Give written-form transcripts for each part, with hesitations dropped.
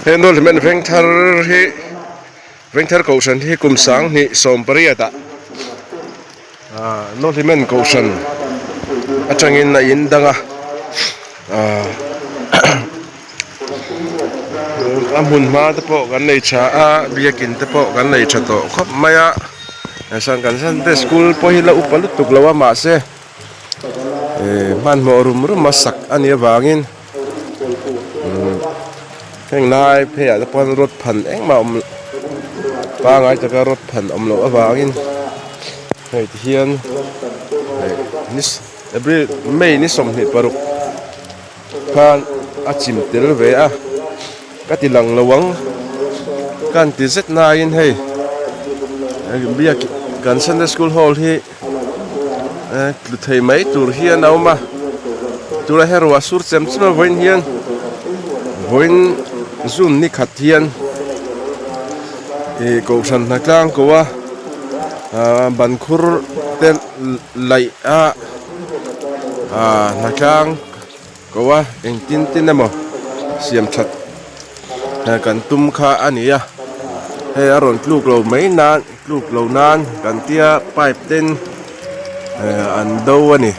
He Nawlhlimen Vengthar hi Vengthar Kohhran hi kum sanghnih sawm pariat ah ah Nawlhlimen Kohhran atangin a in dang a ah a hmun hma te pawh kan nei tha a biakin te pawh kan nei tha tawh khawp mai a kan Sunday school pawh hi la upa lutuk lo a mahse. Ehh hmanhmawh rum rum a sak a nih avangin umm heng lai pheiah te pawh hian rod phan engmah a awm pangai taka rod phan awm loh avangin hei ti hian hei ni april may ni 26 khan a chim tel ve a ka ti lang lo ang ka han ti zet naiin hei biak kan sunday school hall hi. Tlu thei mai tur hian a awm a tunah hian ruah sur chem chem a vawiin hian vawiin zun ni khat hian ih kohhran hna tlang ko a ah ban khur te laih a ah hna tlang ko a engtin tin emaw siam that kan tum kha a ni a hei a rawn tluk lo mai nan. Tluk lo nan kan tia pipe ten an do a ni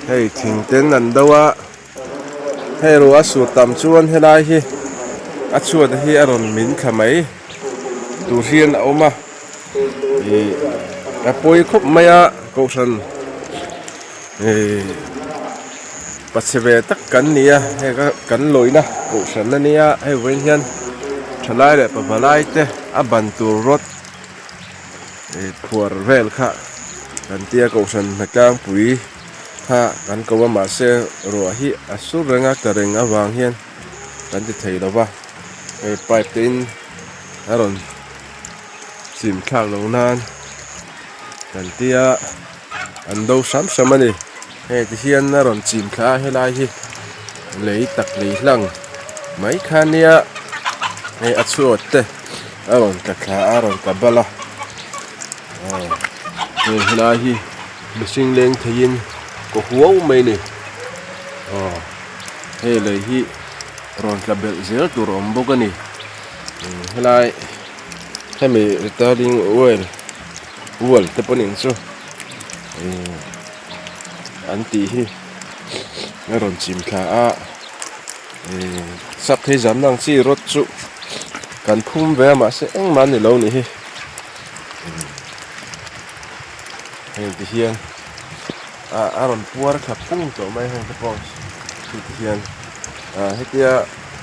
hei thing ten an do a hei ruah a sur tam chuan helai hi a chhuat hi a rawn min thla mai tur hian a awm a ih a pawi khawp mai a kohhran ih pachhe ve tak kan ni a hei kan lawina kohhran a nia hei vawiin hian thalai leh pavalai te a ban tur rawt ih phuar vel kha kan tia kohhran hna tlangpui kha kan ko a mahse ruah hi a sur reng a tla reng avang hian kan ti thei lo va hei pipe te in a rawn chim thlak loh nan kan tia an do hram hram a ni hei ti hian a rawn chim thla a helai hi lei tak lei hlang mai kha nia hei a chhuat te a rawn tla thla a a rawn tla bal a aw hei helai hi mihring leng theiin kaw huau mai a ni aw hei lei hi rawn tla belh zel tur a awm bawk a ni helai hemi retaining wall wall te pawh ning chu ihh an tih hi a rawn chim thla a ihh sap thei zam na ang chi rod chu kan phum ve a mahse engmah a ni lo nih hi heng ti hian ah a rawn puar thla pung tawh mai heng te pawh khi ti hian ah hetia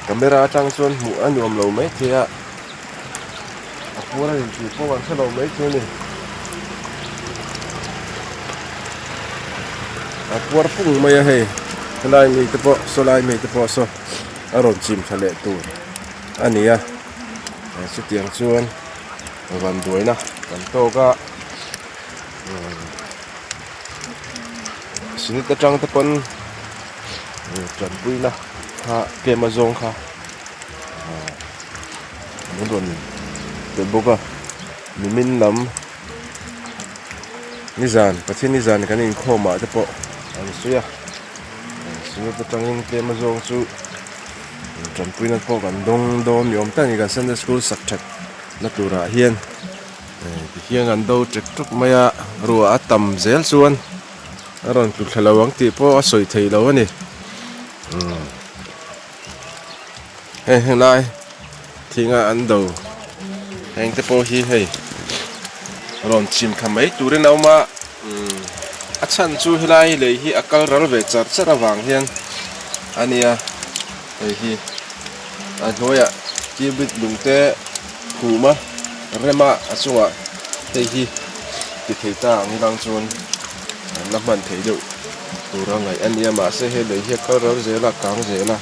camera atang chuan hmuh a nuam lo maithei a. A puar a intih pawh kan hre lo mai chu a ni. A puar pung mai a hei helai mi te pawh saw lai mi te pawh saw a rawn chim tha leh tur a ni a chutiang chuan vanduaina kan tawk a sinit atang te pawn tanpuina kha tlem a zawng kha. An rawn pe bawk a nimin lam nizan Pathian nizan kan inkhawm ah te pawh an sawi a sinut atangin tlem azawng chu tanpuina pawh kan dawng dawn ni awm tak a ni kan Sunday school sak that na turah hian tihian an do ṭek ṭuk mai a ruah a tam zel chuan a rawn tlu thla lo ang tih pawh a sawi theih loh a ni. Heng helai thinga an do heng te pawh hi hei rawn chim thla mai turin a awm a umm a chhan chu helai lei hi a kal ral ve char char avang hian a nia hei hi a hnuaiah cubit lung te khum a rem a a chungah hei hi ti thei ta ang ilang chuan an la hman thei deuh. Tur a ngaih a nia mahse hei lei hi a kal ral zel a kang zel a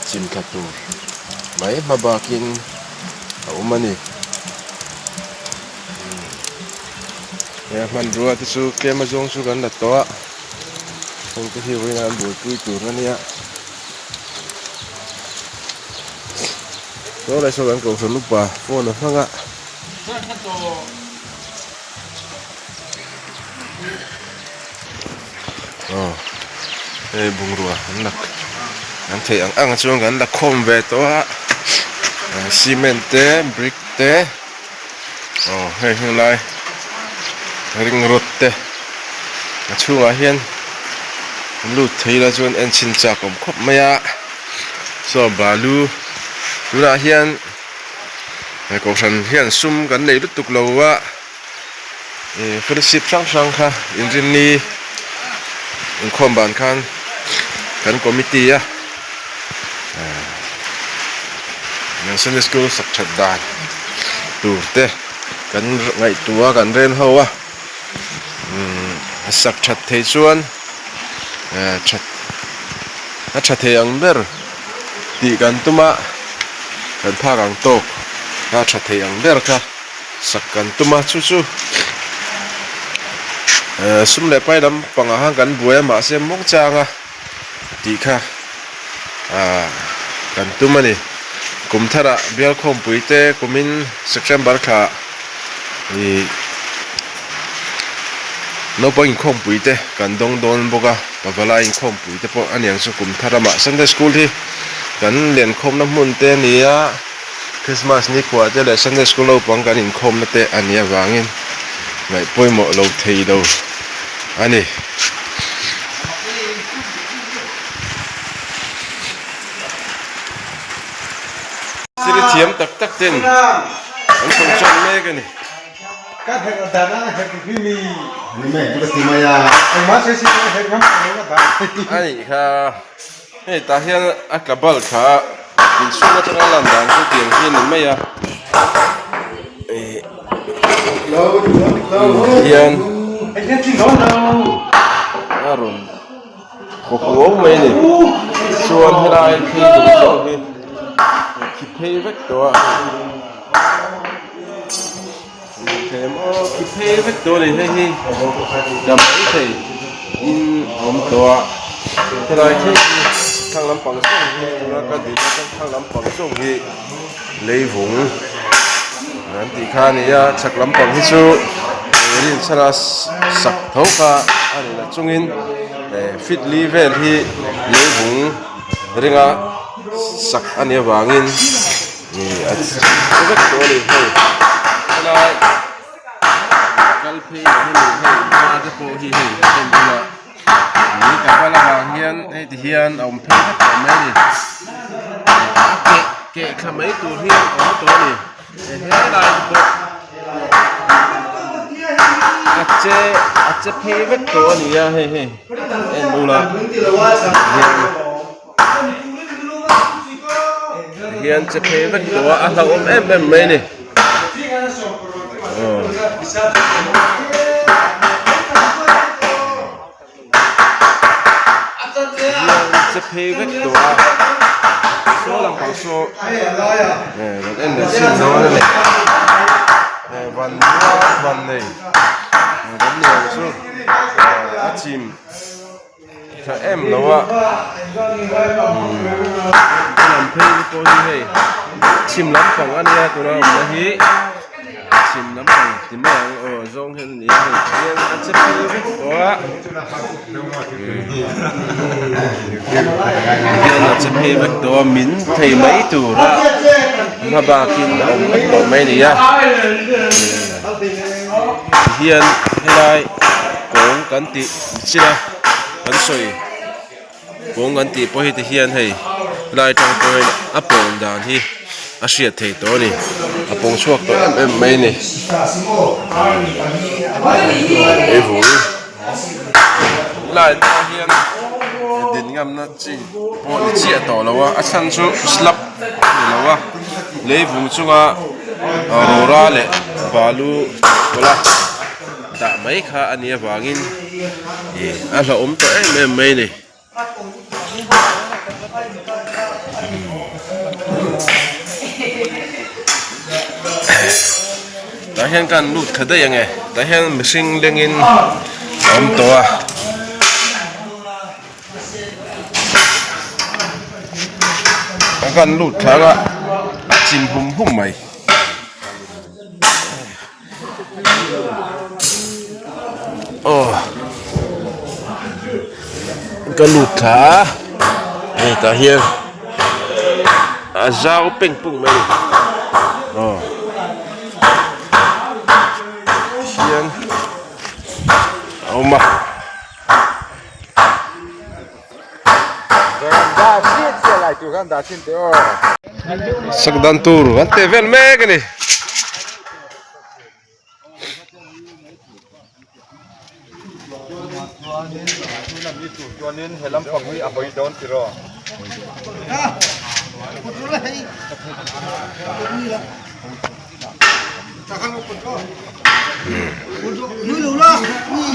chim thla tur mai hma bakin a awm a ni he a hmanrua te chu tlem azawng chu kan la tawh a heng te hi vawiin an buaipui tur a nia saw lai saw kan kohhran upa phone a hmang a. Aw hei bungrua an la an theih ang ang chuan kan la khawm ve tawh a. Cement te brick te aw hei helai ring rod te a chhungah hian lut thei ila chuan en chhin chak awm khawp mai a saw balu tunah hian he kohhran hian sum kan nei lutuk lo a ih fellowship hrang hrang kha inrinni inkhawm ban khan kan committee a. Sunday school sak that dan tur te kan ngaihtuah a kan rel ho a umm sak that thei chuan eh that a tha thei ang ber tih kan tum a kan phak ang tawk a tha thei ang ber kha sak kan tum a chu chu eh sum leh pai lampangah khan kan buai a mahse mawng chang a. tih kha ah kan tum a ni. Kum tharah bial khawmpui te kumin September thla ih naupang inkhawmpui te kan dawng dawn bawk a, pavalai inkhawmpui te pawh a niang chu kum thar ramah Sunday school hi kan lenkhawmna hmun te a ni a, Christmas nikhua te leh Sunday school naupang kan inkhawmna te a nih avangin ngaih pawimawh lo thei lo a ni. Thil thiam tak tak ten an sawi chhuak mek a ni. A nih kha. Hei tah hian a tla bal tha a inchhung atanga lan dan chu tiang hi a ni mai a ih hian a rawn kaw huau mai a ni chuan helai phei duh zawk hi khi phei vek tawh a. Khi phei vek tawh a ni hei hi dam mai thei in a awm tawh a helai thei hi thlang lampang zawng hi tuna ka dil atang thlang lampang zawng hi leivung an tih kha a ni a chhak lampang hi chu rin chhana sak tho kha a ni la chungin eh feet li vel hi leivung ringa sak a nih avangin. Ih a chhe vek tawh a ni hei helai kal phei lah hi ni hei hma te pawh hi hei en ila ni ka val avang hian hei ti hian a awm phei vek tawh mai a ni a keh keh thla mai tur hian a awm tawh a ni helai te pawh a che a che phei vek tawh a ni a hei hei en ula hian. Hian che phei vek tawh a a hlauhawm em em mai a ni aw hian che phei vek tawh a saw lampang saw eh rawn en leh chhin dawn a ni eh van van nei kan ni ang chu a chim. Tha em lo a umm a lam phei te pawh hi hei chhim lampang a nia tuna awmna hi chhim lampang ti mai ang aw zawng hian a ni a hei hian a che phei vek tawh a hian a che phei vek tawh a min thei mai tur a hma bakin a awm vek tawh mai a ni a tihian helai kawng kan tih chin a kan sawi kawng kan tih pawh hi ti hian hei helai atang pawh hian a pawn dan hi a hriat theih tawh a ni a pawng chhuak tawh em em mai a ni hei vung helai atang hian din ngamna chi pawh ni chiah tawh lo a a chhan chu slab a ni lo a lei vung chunga rawra leh balu pawlh a. Dah mai kha a nih avangin ih a hlauhawm tawh em em mai a ni. Tah hian ka han lut thla daih ange tah hian mihring lengin a awm tawh a. Ka han lut thla anga a chim hum hum mai. Aw ka lut thla a hei tah hian A zau peng pung mai a ni aw hian a awm a. Sak dan tur an teh vel mek a ni.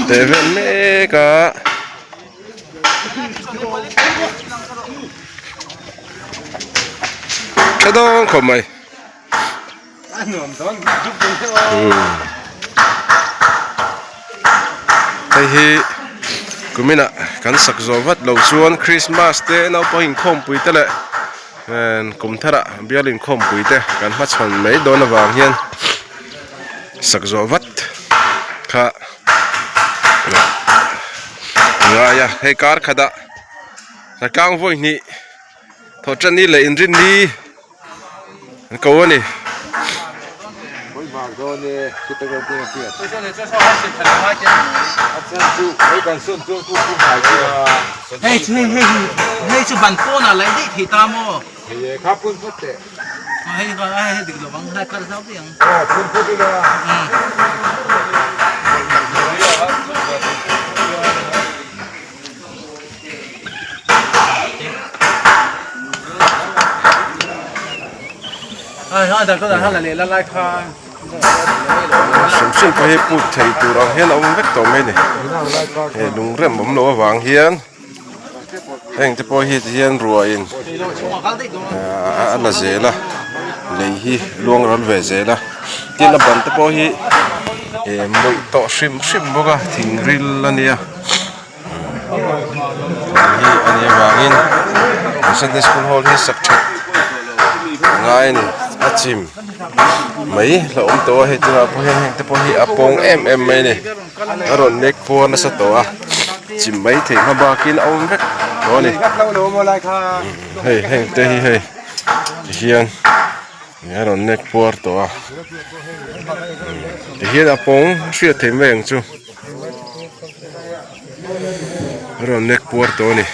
Teh vel mek a. Tha dawn khawp mai. Hei hi kuminah kan sak zawh vat loh chuan Christmas te naupang inkhawmpui te leh kum tharah bial inkhawmpui te kan hmachhawn mai dawn avang hian sak zawh vat kha ngai a hei kar khatah tlang vawi hnih thawh tan ni leh inrin ni. An ko a ni. Hrim hrim pawh hi put thei tur ang hian a awm vek tawh mai a ni he lungrem awm loh avang hian heng te pawh hi ti hian ruahin a la zel a lei hi luang ral ve zel a tin a ban te pawh hi mawih tawh hrim hrim bawk a thing ril a nia. Hei hi a nih avangin Sunday school hall hi sak that a ngai a ni a chim mai la awm tawh a hei tunah pawh hian heng te pawh hi a pawng em em mai a ni a rawn nek puar nasa tawh a chim mai theih hma bakin a awm vek tawh a ni hei heng te hi hei tihian a rawn nek puar tawh a tihian a pawng hriat theih mai ang chu. A rawn nek puar tawh a ni.